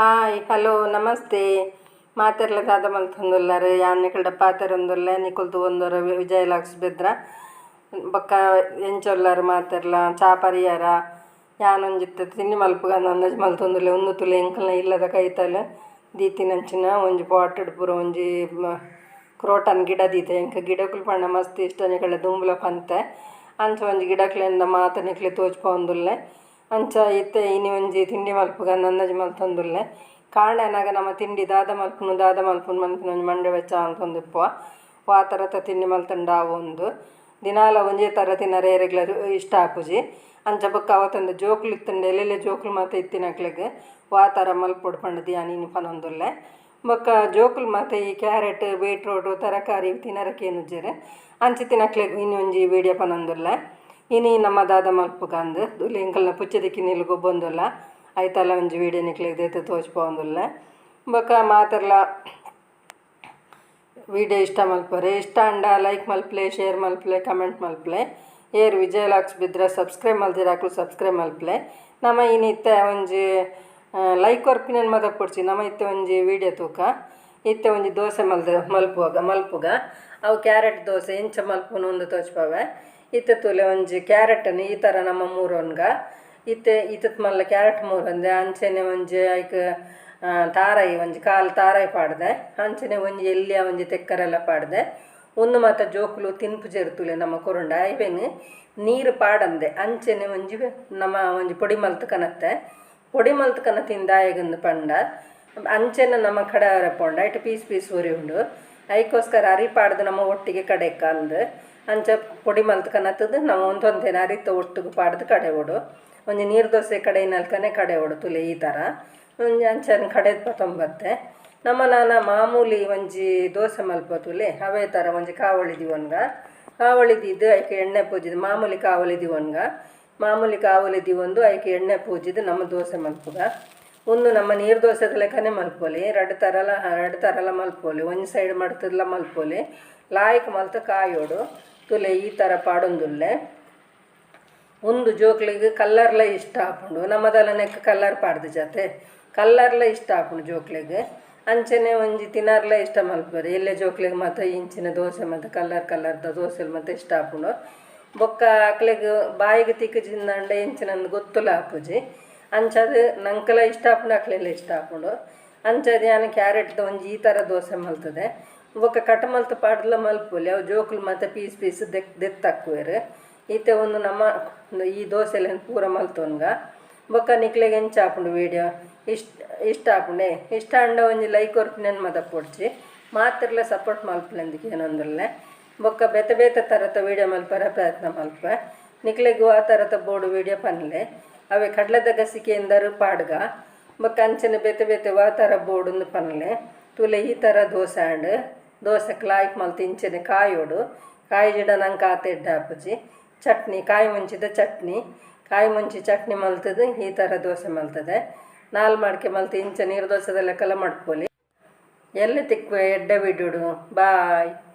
Hi, hello, namaste. ಮಾತೆರ್ಲ ದಾದ ಮಲ್ತೊಂದುಲ್ಲೆರ್? ಯಾನ್ ನಿಕಲ್ಡ ಪಾತೆರೊಂದುಲ್ಲೆ. ನಿಕುಲು ತೂವೊಂದುಲ್ಲೆರ್ ವಿಜಯ್ ಲಾಕ್ಸ್ ಬೆದ್ರ. ಬೊಕ್ಕ ಎಂಚ ಉಲ್ಲರ್ ಮಾತೆರ್ಲ? ಚಾ ಪರಿಯರ? ಯಾನ್ ಒಂಜಿ ಇತ್ತೆ ತಿಂಡಿ ಮಲ್ಪುಗ ಅಂದಾಜಿ ಮಲ್ತೊಂದುಲ್ಲೆ. ಉಂದು ತೂಲೆ ಎಂಕಲ್ನ ಇಲ್ಲದ ಕೈತಲ್ ದೀತಿನಂಚಿನ ಒಂಜಿ ಪಾಟ್ ಡ್ ಪೂರ ಒಂಜಿ ಕ್ರೋಟನ್ ಗಿಡ ದೀತೆ. ಎಂಕ್ ಗಿಡಕುಲು ಪಂಡ ಮಸ್ತ್ ಇಷ್ಟ. ನಿಕಲ್ಡ ದುಂಬುಲ ಪಂತೆ. ಅಂಚ ಒಂಜಿ ಗಿಡಕ್ಲೆನ ಮಾತ ನಿಕ್ಲೆಗ್ ತೋಜ್ಪಾವೊಂದುಲ್ಲೆ. ಅಂಚ ಇತ್ತೆ ಇನಿ ಒಂಜಿ ತಿಂಡಿ ಮಲ್ಪುಗ ಅಂದಾಜಿ ಮಲ್ತೊಂದುಲ್ಲೆ. ಕಾಂಡೆ ಆನಗ ನಮ ತಿಂಡಿ ದಾದ ಮಲ್ಪುನು ದಾದ ಮಲ್ಪುನು ಮನ್ಪುನ ಒಂಜಿ ಮಂಡೆ ಬೆಚ್ಚ ಮಲ್ತೊಂದಿಪ್ಪುವ. ವಾ ಥರತ ತಿಂಡಿ ಮಲ್ತುಂಡ ಆವು. ದಿನಾಲ ಒಂಜೇ ಥರ ತಿನರೆ ಏರೆಗ್ಲ ಇಷ್ಟ ಆಪುಜಿ. ಅಂಚ ಬೊಕ್ಕ ಅವತ್ತೊಂದು ಜೋಕುಲು ಇತ್ತುಂಡ, ಎಲ್ಲೆಲ್ಲೆ ಜೋಕುಲು ಮಾತ ಇತ್ತಿನಕ್ಲೆಗ್ ವಾ ಥರ ಮಲ್ಪೊಡು ಪಂಡುದು ಯಾನ್ ಇನಿ ಪನೊಂದುಲ್ಲೆ. ಬೊಕ್ಕ ಜೋಕುಲು ಮಾತ ಈ ಕ್ಯಾರೆಟ್, ಬೀಟ್ರೂಟ್ ತರಕಾರಿ ತಿನರೆ ಕೇನುಜೆರ್. ಅಂಚಿತ್ತಿನಕ್ಲೆಗ್ ಇನಿ ಒಂಜಿ ವೀಡಿಯೋ ಪನೊಂದುಲ್ಲೆ. ಇನಿ ನಮ್ಮ ದಾದ ಮಲ್ಪುಗ ಅಂದ್ ತೂಲೆ, ಎಂಕಲ್ನ ಪುಚ್ಚೆದ ಕಿನ್ನಿಲು ಗೊಬ್ಬೊಂದುಲ್ಲ. ಐತಲ ಒಂಜಿ ವೀಡಿಯೋ ನಿಕ್ಲೆಗ್ ದೇತ್ ತೋಜ್ಪಾವೊಂದುಲ್ಲೆ. ಬೊಕ್ಕ ಮಾತೆರ್ಲ ವೀಡಿಯೋ ಇಷ್ಟ ಮಲ್ಪರೆ, ಇಷ್ಟ ಆಂಡ ಲೈಕ್ ಮಲ್ಪುಲೆ, ಶೇರ್ ಮಲ್ಪುಲೆ, ಕಮೆಂಟ್ ಮಲ್ಪುಲೆ. ಏರ್ ವಿಜಯ್ ಲಾಕ್ಸ್ ಬಿದ್ರ ಸಬ್ಸ್ಕ್ರೈಬ್ ಮಲ್ದಿರ ಅಕುಲು ಸಬ್ಸ್ಕ್ರೈಬ್ ಮಲ್ಪುಲೆ. ನಮ ಇನಿ ಇತ್ತೆ ಒಂಜಿ ಲೈಕ್ ಕೊರ್ಪಿನೆನ್ ಮದಪೊಡ್ಚಿ. ನಮ ಇತ್ತೆ ಒಂಜಿ ವೀಡಿಯೋ ತೂಕ. ಇತ್ತೆ ಒಂಜಿ ದೋಸೆ ಮಲ್ದ ಮಲ್ಪುವಾಗ ಮಲ್ಪುಗ. ಅವು ಕ್ಯಾರೆಟ್ ದೋಸೆ ಎಂಚ ಮಲ್ಪುನು ಉಂದು ತೋಜ್ಪಾವೆ. ಇತ್ತೆ ತೂಲೆ, ಒಂಜಿ ಕ್ಯಾರೆಟನ್ನು ಈ ಥರ ನಮ್ಮ ಮೂರೊನ್ಗ. ಇತ್ತೆ ಇತ್ತತ್ ಮಲ್ಲ ಕ್ಯಾರೆಟ್ ಮೂರೊಂದೆ. ಅಂಚೆನೆ ಒಂಜಿ ಐಕ್ ತಾರಾಯಿ, ಒಂಜಿ ಕಾಲು ತಾರಾಯಿ ಪಾಡ್ದೆ. ಅಂಚೆನೆ ಒಂಜಿ ಎಲ್ಯ ಒಂಜಿ ತೆಕ್ಕರೆಲ್ಲ ಪಾಡ್ದೆ. ಉಂದು ಮಾತ ಜೋಕುಲು ತಿನ್ಪುಜೆರ್ ತೂಲೆ ನಮ್ಮ ಕೊರುಂಡ. ಐವೆನ್ ನೀರು ಪಾಡಂದೆ ಅಂಚೆನೆ ಒಂಜಿ ನಮ್ಮ ಒಂಜಿ ಪೊಡಿ ಮಲ್ತ್ ಕನತ್ತೆ. ಪೊಡಿ ಮಲ್ತ್ ಕನತಿನ ದಾಯೆಗಂದು ಪಂಡ, ಅಂಚೆನೆ ನಮ್ಮ ಕಡೆ ಪೋಂಡ ಐಟ್ ಪೀಸ್ ಪೀಸ್ ಉರಿ ಉಂಡು. ಐಕೋಸ್ಕರ ಅರಿ ಪಾಡ್ದು ನಮ್ಮ ಒಟ್ಟಿಗೆ ಕಡೆಕ್ಕ ಅಂದ್. ಅಂಚ ಪೊಡಿ ಮಲ್ತ್ ಕನತ್ತದು ನಮ್ಮ ಒಂತೊಂತೇನೆ ಅರಿತ ಒಟ್ಟುಗು ಪಾಡ್ದು ಕಡೆವೊಡು. ಒಂಜಿ ನೀರು ದೋಸೆ ಕಡೆಯಿನಲ್ಕನೆ ಕಡೆವೊಡು. ತೂಲೆ, ಈ ಥರ ಒಂಜಿ ಅಂಚನೆ ಕಡೆದ್ ಪತೊಂಬತ್ತೆ. ನಮ್ಮ ನಾನ ಮಾಮೂಲಿ ಒಂಜಿ ದೋಸೆ ಮಲ್ಪ ತೂಲೆ, ಅವೇ ಥರ ಒಂಜಿ ಕಾವಳಿ ದಿವೊನ್ಗ. ಕಾವಳಿ ದೀದ್ ಐಕ್ ಎಣ್ಣೆ ಪೂಜಿದ್, ಮಾಮೂಲಿ ಕಾವಲಿ ದಿವೊನ್ಗ. ಮಾಮೂಲಿ ಕಾವಲಿ ದಿವೊಂದು ಐಕ್ ಎಣ್ಣೆ ಪೂಜಿದ್ ನಮ್ಮ ದೋಸೆ ಮಲ್ಪುಗ. ಉಂದು ನಮ್ಮ ನೀರು ದೋಸೆದ ಲೆಕ್ಕನೆ ಮಲ್ಪೊಲಿ. ರಡ್ಡ್ ಥರಲ, ರಡ್ಡ್ ಥರಲ ಮಲ್ಪೊಲಿ. ಒಂಜಿ ಸೈಡ್ ಮಡ್ತುದ್ಲ ಮಲ್ಪೊಲಿ. ಲಾಯ್ಕ್ ಮಲ್ತ್ ಕಾಯೋಡು. ತೂಲೆ, ಈ ಥರ ಪಾಡೊಂದುಲ್ಲೆ. ಉಂದು ಜೋಕ್ಲೆಗ್ ಕಲ್ಲರ್ಲ ಇಷ್ಟ ಆಪುಂಡು. ನಮ್ಮದಲ ನೆಕ್ ಕಲ್ಲರ್ ಪಾಡ್ದು ಜಾತೆ. ಕಲ್ಲರ್ಲ ಇಷ್ಟ ಆಪುಂಡು ಜೋಕ್ಲೆಗ್. ಅಂಚನೆ ಒಂಜಿ ತಿನರ್ಲ ಇಷ್ಟ ಮಲ್ಪುವೆರ್. ಎಲ್ಲೆ ಜೋಕ್ಲೆಗ್ ಮಾತ ಇಂಚಿನ ದೋಸೆ ಮಾತ, ಕಲ್ಲರ್ ಕಲ್ಲರ್ದ ದೋಸೆಲು ಮಾತ ಇಷ್ಟ ಆಪುಂಡು. ಬೊಕ್ಕ ಅಕ್ಲೆಗ್ ಬಾಯಿಗ್ ತಿಕ್ಕುಜಿಂದಾಂಡ ಎಂಚಿನಂದ್ ಗೊತ್ತುಲ ಆಪುಜಿ. ಅಂಚಾದ್ ನಂಕಲ ಇಷ್ಟ ಆಪುಂಡು, ಅಕ್ಲೆಗ್ಲ ಇಷ್ಟ ಆಪುಂಡು. ಅಂಚಾದ್ ಯಾನ್ ಕ್ಯಾರೆಟ್ದ ಒಂಜಿ ಈ ಥರ ದೋಸೆ ಮಲ್ತುದೆ. ಬೊಕ್ಕ ಕಟ್ ಮಲ್ತ್ ಪಾಡ್ದ್ಲ ಮಲ್ಪೊಲಿ. ಅವು ಜೋಕುಲು ಮಾತ ಪೀಸ್ ಪೀಸ್ ದೆಕ್ ದೆತ್ತಾಕುವೆರ್. ಇತ್ತೆ ಒಂದು ನಮ್ಮ ಈ ದೋಸೆಲೆನ್ ಪೂರ ಮಲ್ತೊನ್ಗ. ಬೊಕ್ಕ ನಿಕ್ಲೆಗ್ ಎಂಚ ಆಪುಂಡು ವೀಡಿಯೋ? ಇಷ್ಟ ಇಷ್ಟ ಆಪುಂಡೆ? ಇಷ್ಟ ಆಂಡ ಒಂಜಿ ಲೈಕ್ ಕೊರ್ಪಿನೆನ್ ಮದಪೊಡ್ಚಿ. ಮಾತೆರ್ಲ ಸಪೋರ್ಟ್ ಮಲ್ಪುಲೆಂದ್ ಕೇನೊಂದುಲ್ಲೆ. ಬೊಕ್ಕ ಬೇತೆ ಬೇತೆ ಥರತ ವೀಡಿಯೋ ಮಲ್ಪರೆ ಪ್ರಯತ್ನ ಮಲ್ಪುವೆ. ನಿಕ್ಲೆಗ್ ವಾ ಥರತ ಬೋಡು ವೀಡಿಯೋ ಪನ್ಲೆ. ಅವೆ ಕಡ್ಲೆದ ಗಸಿ ಕೇಂದರ್ ಪಾಡ್ಗ. ಬೊಕ್ಕ ಅಂಚನೆ ಬೇತೆ ಬೇತೆ ವಾ ಥರ ಬೋಡುಂದು ಪನ್ಲೆ. ತೂಲೆ, ಈ ಥರ ದೋಸೆ ಆಂಡ್. ದೋಸೆಕ್ ಲಾಯ್ಕ್ ಮಲ್ತ್ ಇಂಚೆನೆ ಕಾಯೋಡು. ಕಾಯಿಜಿಡ ನಂಗೆ ಆತ್ ಎಡ್ಡೆ ಆಪುಜಿ. ಚಟ್ನಿ, ಕಾಯಿ ಮುಂಚಿದ ಚಟ್ನಿ. ಕಾಯಿ ಮುಂಚಿ ಚಟ್ನಿ ಮಲ್ತದು ಈ ಥರ ದೋಸೆ ಮಲ್ತದೆ. ನಾಲ್ ಮಡಿಕೆ ಮಲ್ತ್ ಇಂಚ ನೀರು ದೋಸೆದ ಲೆಕ್ಕಲ ಮಡ್ಪೊಲಿ. ಎಲ್ಲೆ ತಿಕ್ಕುವೆ ಎಡ್ಡೆ ವಿಡಿಯೋಡು. ಬಾಯ್.